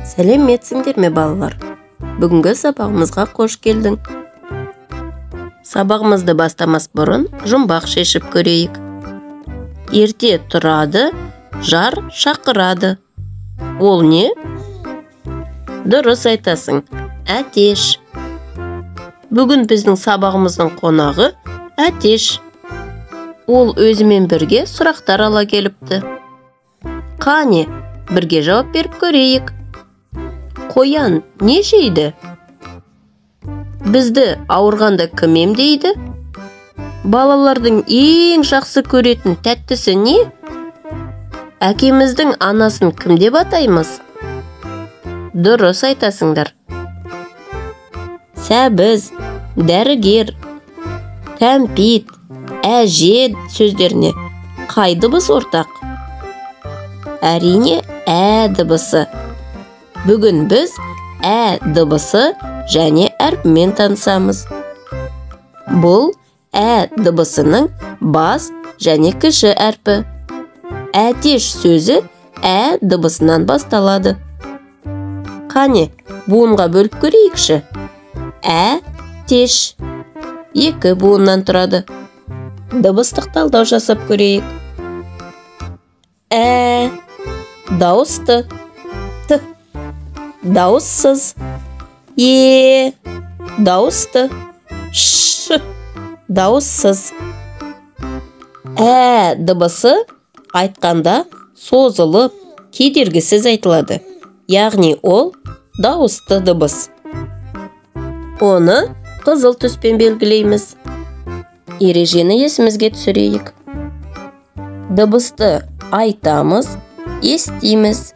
Сәлеметсіңдер ме, балалар? Бүгінгі сабағымызға қош келдің. Сабағымызды бастамас бұрын жұмбақ шешіп көрейік. Ерте тұрады, жар шақырады. Ол не? Дұрыс айтасың, әтеш. Бүгін біздің сабағымыздың қонағы әтеш. Ол өзімен бірге сұрақтар ала келіпті. Қане, бірге жауап беріп көрейік. Қоян не жейді? Бізді ауырғанда кім емдейді? Балалардың ең жақсы көретін тәттісі не? Әкеміздің анасын кім деп атаймыз? Дұрыс айтасыңдар. Сәбіз, дәрігер, кәмпит, әже сөздеріне қай дыбыс ортақ? Әрине, ә дыбысы. Бүгін біз ә дыбысы және әрпімен танысамыз. Бұл ә дыбысының бас және кіші әрпі. Әтеш сөзі ә дыбысынан басталады. Қане, буынға бөліп көрейікші. Ә, теш. Екі буыннан тұрады. Дыбыстық талдау жасап көрейік. Ә, дауысты, т, дауыссыз, е, дауысты, ш, дауыссыз. Ә дыбысы айтқанда созылып, кедергісіз айтылады. Яғни ол дауысты дыбыс. Оны қызыл түспен белгілейміз. Ережені есімізге түсірейік. Дыбысты айтамыз, естиміз,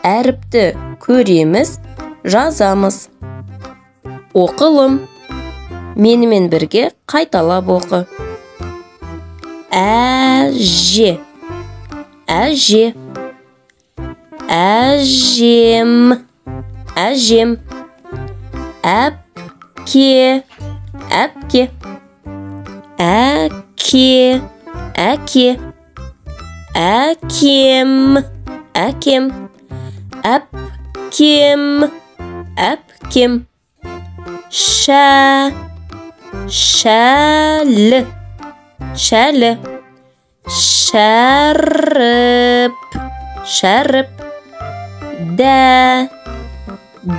әріпті көреміз, жазамыз. Оқылым. Менімен бірге қайталап оқы. Әже, әже, әжем, әжем, әпке, әпке, әке, әке, әкем, әкем, әпкем, әпкем, шә, шәлі, шәлі, шәріп, шәріп, дә,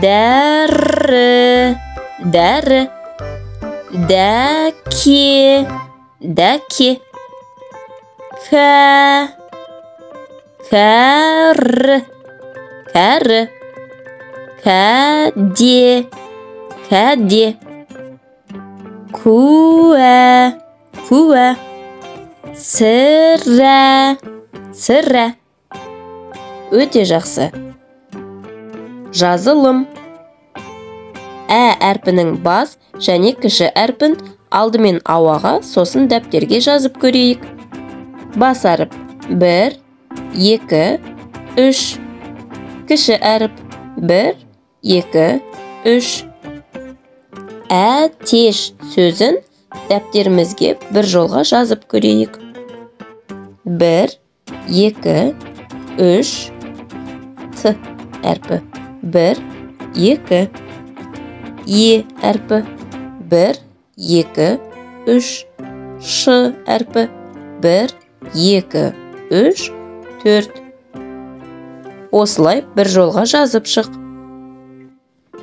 дәрі, дәрі, дәке, дәке, кә, кәрі, кәрі, кәде, кәде, куә, куә, сірә, сірә. Өте жақсы. Жазылым. Ә әрпінің бас және кіші әрпін алдымен ауаға, сосын дәптерге жазып көрейік. Бас әріп 1, 2, 3. Кіші әріп 1, 2, 3. Әтеш сөзін дәптерімізге бір жолға жазып көрейік. 1, 2, 3, Т әрпі 1, 2, Е әрпі 1, 2, 3, Ш әрпі 1, 2, 3, 4. Осылай бір жолға жазып шық.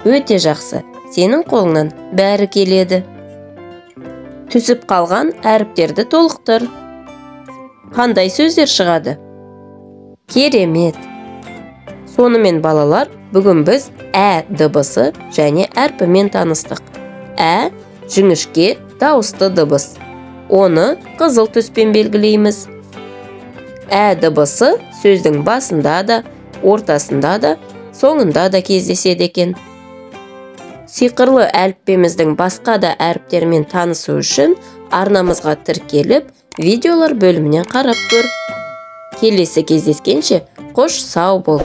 Өте жақсы, сенің қолыңнан бәрі келеді. Түсіп қалған әріптерді толықтыр. Қандай сөздер шығады? Керемет! Сонымен балалар, бүгін біз ә дыбысы және әрпімен таныстық. Ә жіңішке дауысты дыбыс. Оны қызыл түспен белгілейміз. Ә дыбысы сөздің басында да, ортасында да, соңында да кездеседі екен. Сиқырлы әліппеміздің басқа да әріптерімен танысу үшін арнамызға тіркеліп, видеолар бөлімінен қарап көр. Келесі кездескенше қош сау бол.